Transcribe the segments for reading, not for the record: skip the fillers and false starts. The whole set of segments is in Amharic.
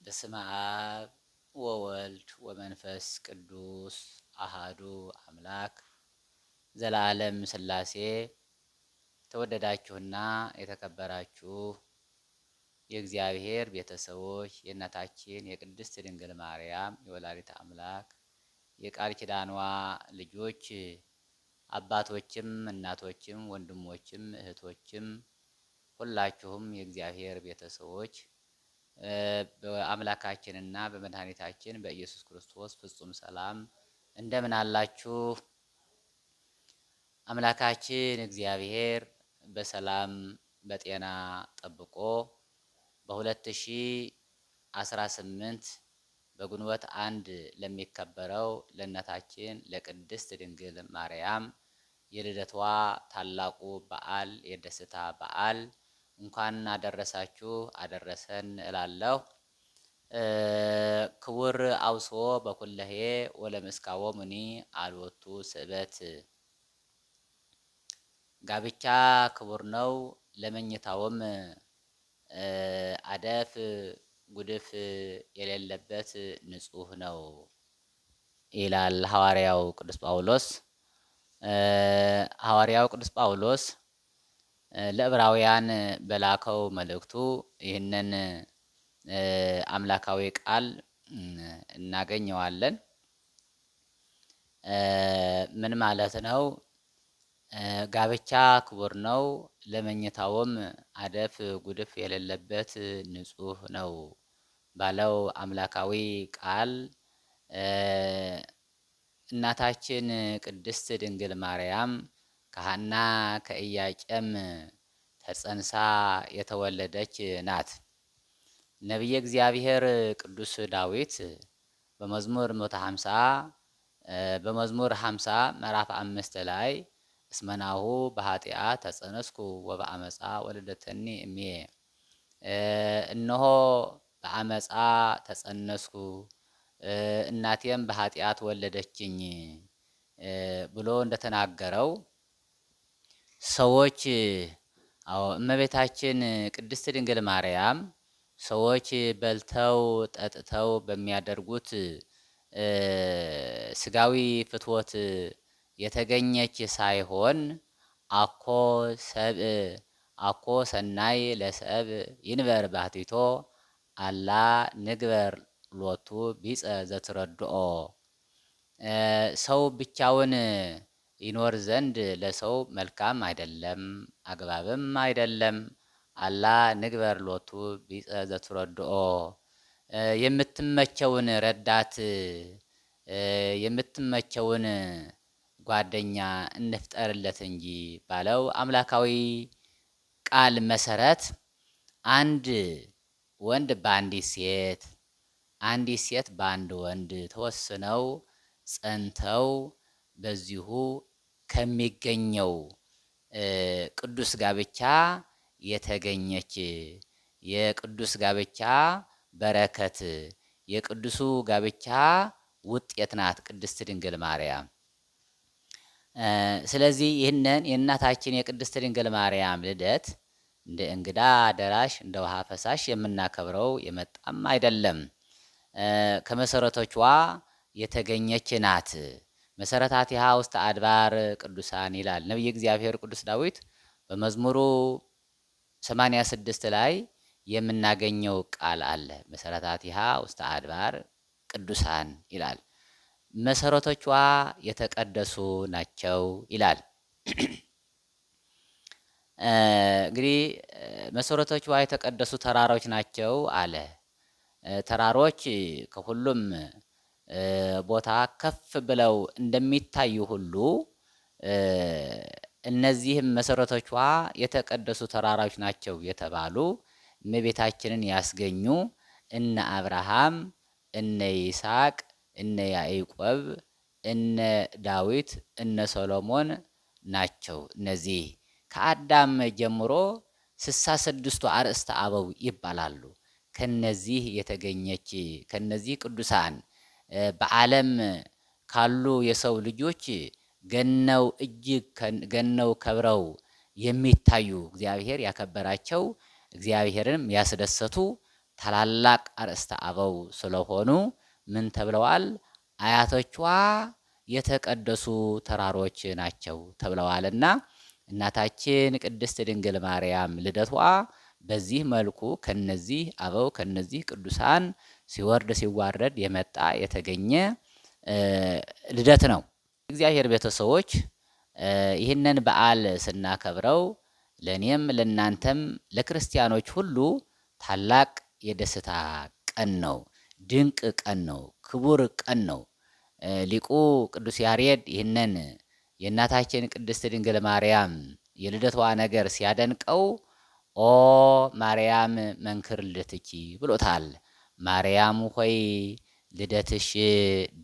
በስመ አብ ወወልድ ወመንፈስ ቅዱስ አሃዱ አምላክ ዘላለም ሥላሴ። ተወደዳችሁና የተከበራችሁ የእግዚአብሔር ቤተሰቦች፣ የእናታችን የቅድስት ድንግል ማርያም የወላዲተ አምላክ የቃል ኪዳኗ ልጆች፣ አባቶችም እናቶችም ወንድሞችም እህቶችም፣ ሁላችሁም የእግዚአብሔር ቤተሰቦች፣ በአምላካችንና በመድኃኒታችን በኢየሱስ ክርስቶስ ፍጹም ሰላም እንደምን አላችሁ? አምላካችን እግዚአብሔር በሰላም በጤና ጠብቆ በ2018 በግንቦት 1 ለሚከበረው ለእናታችን ለቅድስት ድንግል ማርያም የልደቷ ታላቁ በዓል፣ የደስታ በዓል እንኳን አደረሳችሁ አደረሰን እላለሁ። ክቡር አውስዎ በኩለሄ ወለምስካቦ ሙኒ አልወቱ ስእበት። ጋብቻ ክቡር ነው፣ ለመኝታውም አደፍ ጉድፍ የሌለበት ንጹሕ ነው ይላል ሐዋርያው ቅዱስ ጳውሎስ። ሐዋርያው ቅዱስ ጳውሎስ ለዕብራውያን በላከው መልእክቱ ይህንን አምላካዊ ቃል እናገኘዋለን። ምን ማለት ነው? ጋብቻ ክቡር ነው፣ ለመኝታውም አደፍ ጉድፍ የሌለበት ንጹሕ ነው ባለው አምላካዊ ቃል፣ እናታችን ቅድስት ድንግል ማርያም ከሐና ከኢያቄም ተጸንሳ የተወለደች ናት። ነቢየ እግዚአብሔር ቅዱስ ዳዊት በመዝሙር 150፣ በመዝሙር 50 ምዕራፍ 5 ላይ እስመናሁ በኃጢአት ተጸነስኩ ወበአመፃ ወለደተኒ እምዬ፣ እነሆ በአመፃ ተጸነስኩ፣ እናቴም በኃጢአት ወለደችኝ ብሎ እንደተናገረው፣ ሰዎች፣ አዎ፣ እመቤታችን ቅድስት ድንግል ማርያም ሰዎች በልተው ጠጥተው በሚያደርጉት ስጋዊ ፍትወት የተገኘች ሳይሆን፣ አኮ ሰብእ፣ አኮ ሰናይ ለሰብእ ይንበር ባህቲቶ አላ ንግበር ሎቱ ቢጸ ዘትረድኦ፣ ሰው ብቻውን ይኖር ዘንድ ለሰው መልካም አይደለም፣ አግባብም አይደለም። አላ ንግበር ሎቱ ቢጸ ዘትረድኦ፣ የምትመቸውን ረዳት፣ የምትመቸውን ጓደኛ እንፍጠርለት እንጂ ባለው አምላካዊ ቃል መሰረት፣ አንድ ወንድ በአንዲት ሴት፣ አንዲት ሴት በአንድ ወንድ ተወስነው ጸንተው በዚሁ ከሚገኘው ቅዱስ ጋብቻ የተገኘች፣ የቅዱስ ጋብቻ በረከት፣ የቅዱሱ ጋብቻ ውጤት ናት ቅድስት ድንግል ማርያም። ስለዚህ ይህንን የእናታችን የቅድስት ድንግል ማርያም ልደት እንደ እንግዳ ደራሽ፣ እንደ ውሃ ፈሳሽ የምናከብረው የመጣም አይደለም። ከመሰረቶቿ የተገኘች ናት። መሰረታቲሃ ውስተ አድባር ቅዱሳን ይላል ነቢየ እግዚአብሔር ቅዱስ ዳዊት፣ በመዝሙሩ 86 ላይ የምናገኘው ቃል አለ። መሰረታቲሃ ውስተ አድባር ቅዱሳን ይላል። መሰረቶቿ የተቀደሱ ናቸው ይላል። እንግዲህ መሰረቶቿ የተቀደሱ ተራሮች ናቸው አለ። ተራሮች ከሁሉም ቦታ ከፍ ብለው እንደሚታዩ ሁሉ፣ እነዚህም መሰረቶቿ የተቀደሱ ተራራዎች ናቸው የተባሉ፣ እመቤታችንን ያስገኙ እነ አብርሃም፣ እነ ይስሐቅ፣ እነ ያዕቆብ፣ እነ ዳዊት፣ እነ ሰሎሞን ናቸው። እነዚህ ከአዳም ጀምሮ 66ቱ አርእስተ አበው ይባላሉ። ከነዚህ የተገኘች፣ ከነዚህ ቅዱሳን፣ በዓለም ካሉ የሰው ልጆች ገነው፣ እጅግ ገነው ከብረው የሚታዩ፣ እግዚአብሔር ያከበራቸው፣ እግዚአብሔርንም ያስደሰቱ ታላላቅ አርእስተ አበው ስለሆኑ ምን ተብለዋል? አያቶቿ የተቀደሱ ተራሮች ናቸው ተብለዋልና እናታችን ቅድስት ድንግል ማርያም ልደቷ በዚህ መልኩ ከነዚህ አበው ከነዚህ ቅዱሳን ሲወርድ ሲዋረድ የመጣ የተገኘ ልደት ነው። እግዚአብሔር ቤተሰቦች፣ ይህንን በዓል ስናከብረው ለእኔም ለእናንተም ለክርስቲያኖች ሁሉ ታላቅ የደስታ ቀን ነው። ድንቅ ቀን ነው። ክቡር ቀን ነው። ሊቁ ቅዱስ ያሬድ ይህንን የእናታችን ቅድስት ድንግል ማርያም የልደቷ ነገር ሲያደንቀው ኦ ማርያም መንክር ልደትኪ ብሎታል። ማርያም ሆይ ልደትሽ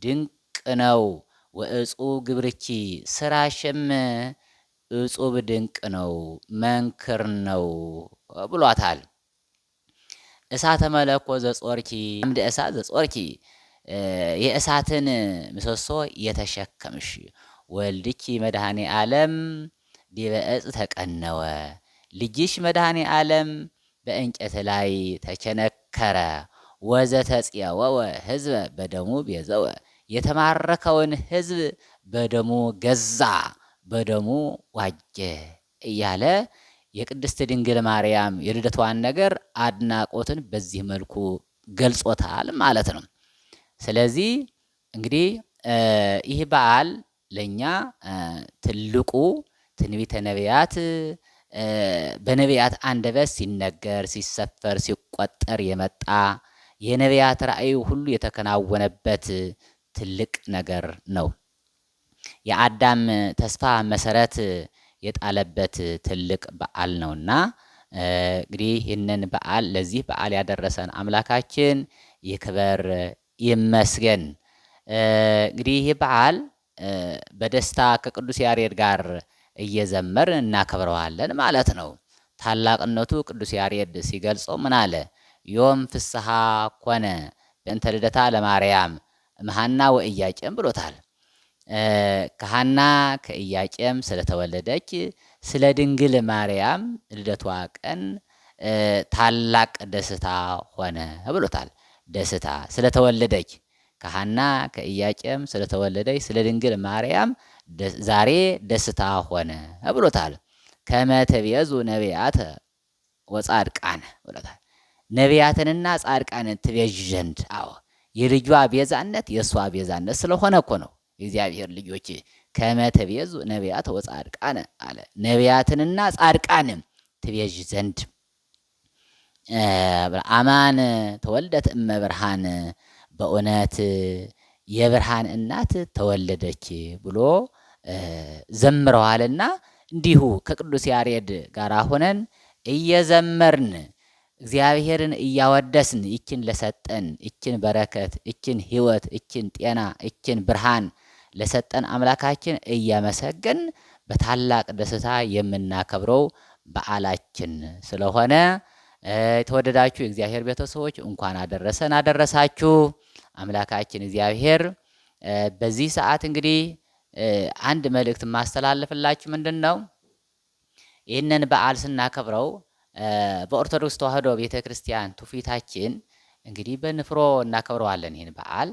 ድንቅ ነው፣ ወእጹብ ግብርኪ ስራሽም እጹብ ድንቅ ነው፣ መንክር ነው ብሏታል። እሳተ መለኮ ዘጾርኪ፣ አምደ እሳት ዘጾርኪ፣ የእሳትን ምሰሶ የተሸከምሽ፣ ወልድኪ መድኃኔ ዓለም ዲበ ዕፅ ተቀነወ፣ ልጅሽ መድኃኔ ዓለም በእንጨት ላይ ተቸነከረ። ወዘተጽየወወ ሕዝበ በደሙ ቤዘወ፣ የተማረከውን ሕዝብ በደሙ ገዛ፣ በደሙ ዋጀ እያለ የቅድስት ድንግል ማርያም የልደቷን ነገር አድናቆትን በዚህ መልኩ ገልጾታል ማለት ነው። ስለዚህ እንግዲህ ይህ በዓል ለእኛ ትልቁ ትንቢተ ነቢያት በነቢያት አንደበት ሲነገር፣ ሲሰፈር፣ ሲቆጠር የመጣ፣ የነቢያት ራእይ ሁሉ የተከናወነበት ትልቅ ነገር ነው። የአዳም ተስፋ መሰረት የጣለበት ትልቅ በዓል ነውና እንግዲህ ይህንን በዓል ለዚህ በዓል ያደረሰን አምላካችን ይክበር ይመስገን። እንግዲህ ይህ በዓል በደስታ ከቅዱስ ያሬድ ጋር እየዘመርን እናከብረዋለን ማለት ነው። ታላቅነቱ ቅዱስ ያሬድ ሲገልጸው ምን አለ? ዮም ፍስሐ ኮነ በእንተ ልደታ ለማርያም እምሐና ወኢያቄም ብሎታል። ከሐና ከኢያቄም ስለተወለደች ስለ ድንግል ማርያም ልደቷ ቀን ታላቅ ደስታ ሆነ ብሎታል። ደስታ ስለተወለደች፣ ከሐና ከኢያቄም ስለተወለደች ስለ ድንግል ማርያም ዛሬ ደስታ ሆነ ብሎታል። ከመ ትቤዙ ነቢያተ ወጻድቃነ ብሎታል። ነቢያትንና ጻድቃንን ትቤዥ ዘንድ። አዎ፣ የልጇ ቤዛነት የእሷ ቤዛነት ስለሆነ እኮ ነው። የእግዚአብሔር ልጆች፣ ከመ ትቤዙ ነቢያተ ወጻድቃነ አለ። ነቢያትንና ጻድቃንን ትቤዥ ዘንድ፣ አማን ተወልደት እመ ብርሃን፣ በእውነት የብርሃን እናት ተወለደች ብሎ ዘምረዋልና እንዲሁ ከቅዱስ ያሬድ ጋር ሆነን እየዘመርን እግዚአብሔርን እያወደስን ይችን ለሰጠን፣ ይችን በረከት፣ ይችን ሕይወት፣ ይችን ጤና፣ ይችን ብርሃን ለሰጠን አምላካችን እያመሰገን በታላቅ ደስታ የምናከብረው በዓላችን ስለሆነ የተወደዳችሁ የእግዚአብሔር ቤተሰቦች እንኳን አደረሰን አደረሳችሁ። አምላካችን እግዚአብሔር በዚህ ሰዓት እንግዲህ አንድ መልእክት የማስተላልፍላችሁ ምንድን ነው? ይህንን በዓል ስናከብረው በኦርቶዶክስ ተዋሕዶ ቤተ ክርስቲያን ትውፊታችን እንግዲህ በንፍሮ እናከብረዋለን። ይህን በዓል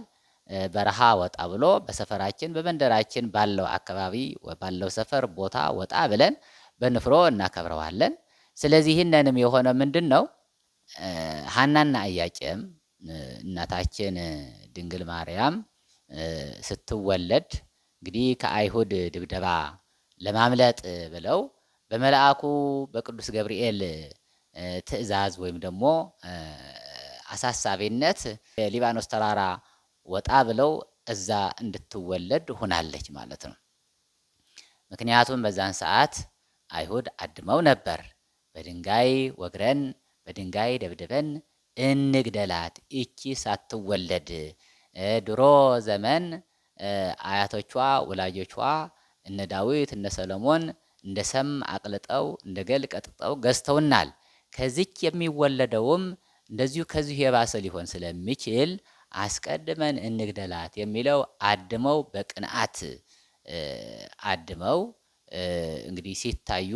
በረሃ ወጣ ብሎ በሰፈራችን በመንደራችን ባለው አካባቢ ባለው ሰፈር ቦታ ወጣ ብለን በንፍሮ እናከብረዋለን። ስለዚህ ይህንንም የሆነ ምንድን ነው? ሐናና ኢያቄም እናታችን ድንግል ማርያም ስትወለድ እንግዲህ ከአይሁድ ድብደባ ለማምለጥ ብለው በመልአኩ በቅዱስ ገብርኤል ትእዛዝ ወይም ደግሞ አሳሳቢነት የሊባኖስ ተራራ ወጣ ብለው እዛ እንድትወለድ ሆናለች ማለት ነው። ምክንያቱም በዛን ሰዓት አይሁድ አድመው ነበር። በድንጋይ ወግረን በድንጋይ ደብድበን እንግደላት እቺ ሳትወለድ፣ ድሮ ዘመን አያቶቿ ወላጆቿ እነ ዳዊት እነ ሰሎሞን እንደ ሰም አቅልጠው እንደ ገል ቀጥቅጠው ገዝተውናል። ከዚች የሚወለደውም እንደዚሁ ከዚሁ የባሰ ሊሆን ስለሚችል አስቀድመን እንግደላት የሚለው አድመው፣ በቅንዓት አድመው እንግዲህ ሲታዩ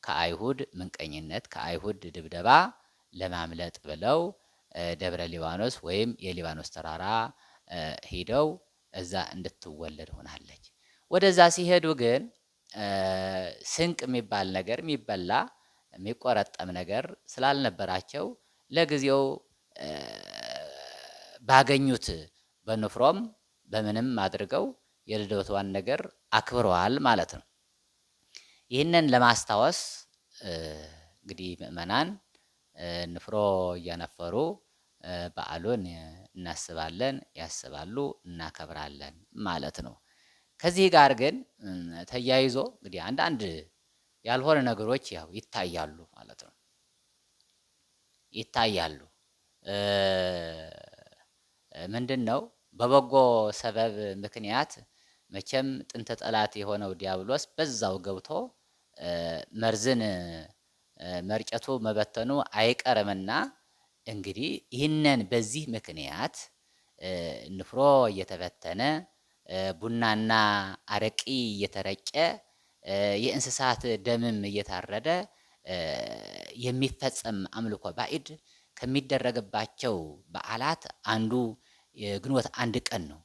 ከአይሁድ ምንቀኝነት ከአይሁድ ድብደባ ለማምለጥ ብለው ደብረ ሊባኖስ ወይም የሊባኖስ ተራራ ሂደው እዛ እንድትወለድ ሆናለች። ወደዛ ሲሄዱ ግን ስንቅ የሚባል ነገር፣ የሚበላ የሚቆረጠም ነገር ስላልነበራቸው ለጊዜው ባገኙት በንፍሮም በምንም አድርገው የልደቷን ነገር አክብረዋል ማለት ነው። ይህንን ለማስታወስ እንግዲህ ምእመናን ንፍሮ እያነፈሩ በዓሉን እናስባለን፣ ያስባሉ፣ እናከብራለን ማለት ነው። ከዚህ ጋር ግን ተያይዞ እንግዲህ አንዳንድ ያልሆነ ነገሮች ያው ይታያሉ ማለት ነው። ይታያሉ። ምንድን ነው? በበጎ ሰበብ ምክንያት መቼም ጥንተ ጠላት የሆነው ዲያብሎስ በዛው ገብቶ መርዝን መርጨቱ መበተኑ አይቀርምና፣ እንግዲህ ይህንን በዚህ ምክንያት ንፍሮ እየተበተነ፣ ቡናና አረቂ እየተረጨ፣ የእንስሳት ደምም እየታረደ የሚፈጸም አምልኮ ባዕድ ከሚደረግባቸው በዓላት አንዱ የግንቦት 1 ቀን ነው።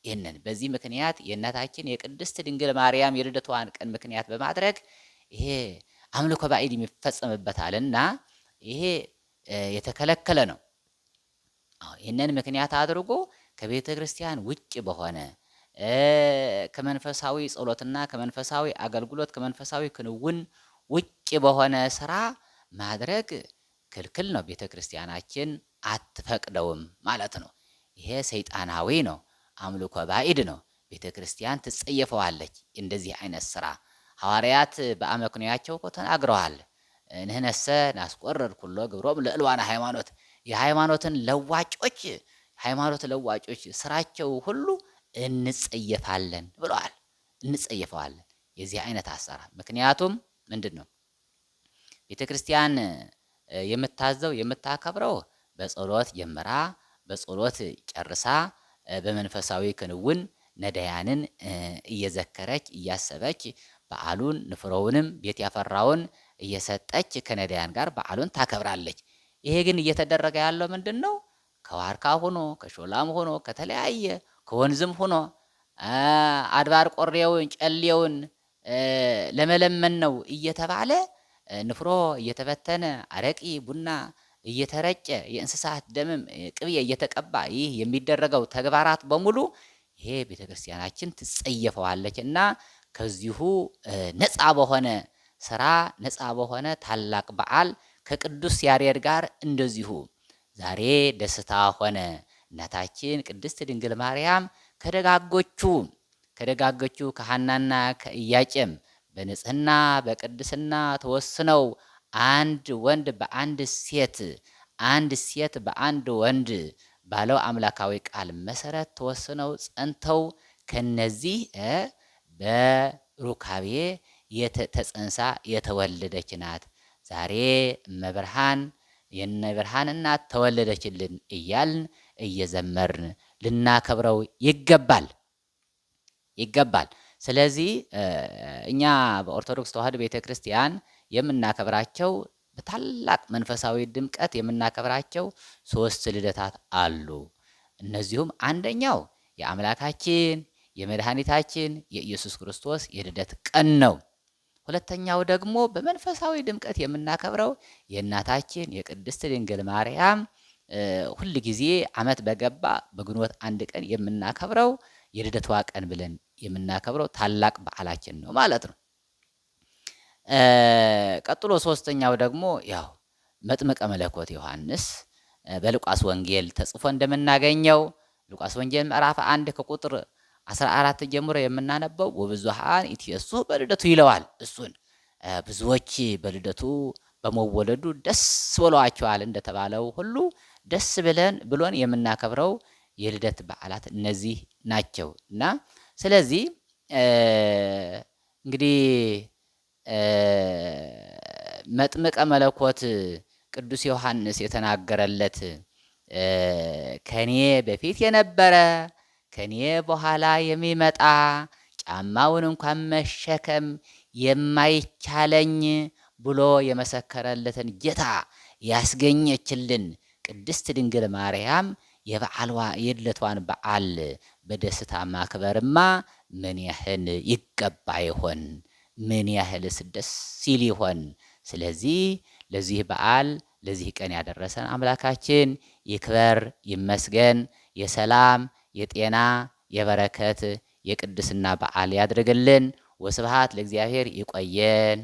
ይህንን በዚህ ምክንያት የእናታችን የቅድስት ድንግል ማርያም የልደቷን ቀን ምክንያት በማድረግ ይሄ አምልኮ ባዕድ የሚፈጸምበታልና ይሄ የተከለከለ ነው። አዎ፣ ይህንን ምክንያት አድርጎ ከቤተ ክርስቲያን ውጭ በሆነ፣ ከመንፈሳዊ ጸሎትና ከመንፈሳዊ አገልግሎት፣ ከመንፈሳዊ ክንውን ውጭ በሆነ ስራ ማድረግ ክልክል ነው። ቤተ ክርስቲያናችን አትፈቅደውም ማለት ነው። ይሄ ሰይጣናዊ ነው፣ አምልኮ ባዕድ ነው። ቤተ ክርስቲያን ትጸየፈዋለች እንደዚህ አይነት ስራ። ሐዋርያት በአመክንያቸው እኮ ተናግረዋል። ንሕነሰ ናስቆርር ኩሎ ግብሮም ለእልዋነ ሃይማኖት፣ የሃይማኖትን ለዋጮች፣ ሃይማኖት ለዋጮች ስራቸው ሁሉ እንጸየፋለን ብለዋል። እንጸየፈዋለን የዚህ አይነት አሰራር። ምክንያቱም ምንድን ነው? ቤተ ክርስቲያን የምታዘው የምታከብረው በጸሎት ጀምራ በጸሎት ጨርሳ በመንፈሳዊ ክንውን ነዳያንን እየዘከረች እያሰበች በዓሉን ንፍሮውንም ቤት ያፈራውን እየሰጠች ከነዳያን ጋር በዓሉን ታከብራለች። ይሄ ግን እየተደረገ ያለው ምንድን ነው? ከዋርካ ሆኖ፣ ከሾላም ሆኖ፣ ከተለያየ ከወንዝም ሆኖ አድባር ቆሬውን ጨሌውን ለመለመን ነው እየተባለ ንፍሮ እየተበተነ፣ አረቂ ቡና እየተረጨ፣ የእንስሳት ደምም ቅቤ እየተቀባ ይህ የሚደረገው ተግባራት በሙሉ ይሄ ቤተክርስቲያናችን ትጸየፈዋለች። እና ከዚሁ ነፃ በሆነ ስራ፣ ነፃ በሆነ ታላቅ በዓል ከቅዱስ ያሬድ ጋር እንደዚሁ ዛሬ ደስታ ሆነ። እናታችን ቅድስት ድንግል ማርያም ከደጋጎቹ ከሐናና ከኢያቄም በንጽህና በቅድስና ተወስነው አንድ ወንድ በአንድ ሴት፣ አንድ ሴት በአንድ ወንድ ባለው አምላካዊ ቃል መሰረት ተወስነው ጸንተው ከነዚህ በሩካቤ ተጸንሳ የተወለደች ናት። ዛሬ እመብርሃን የነብርሃን እናት ተወለደችልን እያልን እየዘመርን ልናከብረው ይገባል። ስለዚህ እኛ በኦርቶዶክስ ተዋሕዶ ቤተ ክርስቲያን የምናከብራቸው፣ በታላቅ መንፈሳዊ ድምቀት የምናከብራቸው ሶስት ልደታት አሉ። እነዚሁም አንደኛው የአምላካችን የመድኃኒታችን የኢየሱስ ክርስቶስ የልደት ቀን ነው። ሁለተኛው ደግሞ በመንፈሳዊ ድምቀት የምናከብረው የእናታችን የቅድስት ድንግል ማርያም ሁል ጊዜ ዓመት በገባ በግንቦት 1 ቀን የምናከብረው የልደቷ ቀን ብለን የምናከብረው ታላቅ በዓላችን ነው ማለት ነው። ቀጥሎ ሶስተኛው ደግሞ ያው መጥምቀ መለኮት ዮሐንስ በሉቃስ ወንጌል ተጽፎ እንደምናገኘው፣ ሉቃስ ወንጌል ምዕራፍ 1 ከቁጥር 14 ጀምሮ የምናነበው ወብዙሃን ኢትየሱ በልደቱ ይለዋል። እሱን ብዙዎች በልደቱ በመወለዱ ደስ ብሏቸዋል እንደተባለው ሁሉ ደስ ብለን ብሎን የምናከብረው የልደት በዓላት እነዚህ ናቸው። እና ስለዚህ እንግዲህ መጥምቀ መለኮት ቅዱስ ዮሐንስ የተናገረለት ከኔ በፊት የነበረ ከኔ በኋላ የሚመጣ ጫማውን እንኳን መሸከም የማይቻለኝ ብሎ የመሰከረለትን ጌታ ያስገኘችልን ቅድስት ድንግል ማርያም የበዓልዋ የልደቷን በዓል በደስታ ማክበርማ ምን ያህል ይገባ ይሆን? ምን ያህልስ ደስ ይል ይሆን? ስለዚህ ለዚህ በዓል ለዚህ ቀን ያደረሰን አምላካችን ይክበር ይመስገን። የሰላም፣ የጤና፣ የበረከት፣ የቅድስና በዓል ያድርግልን። ወስብሐት ለእግዚአብሔር። ይቆየን።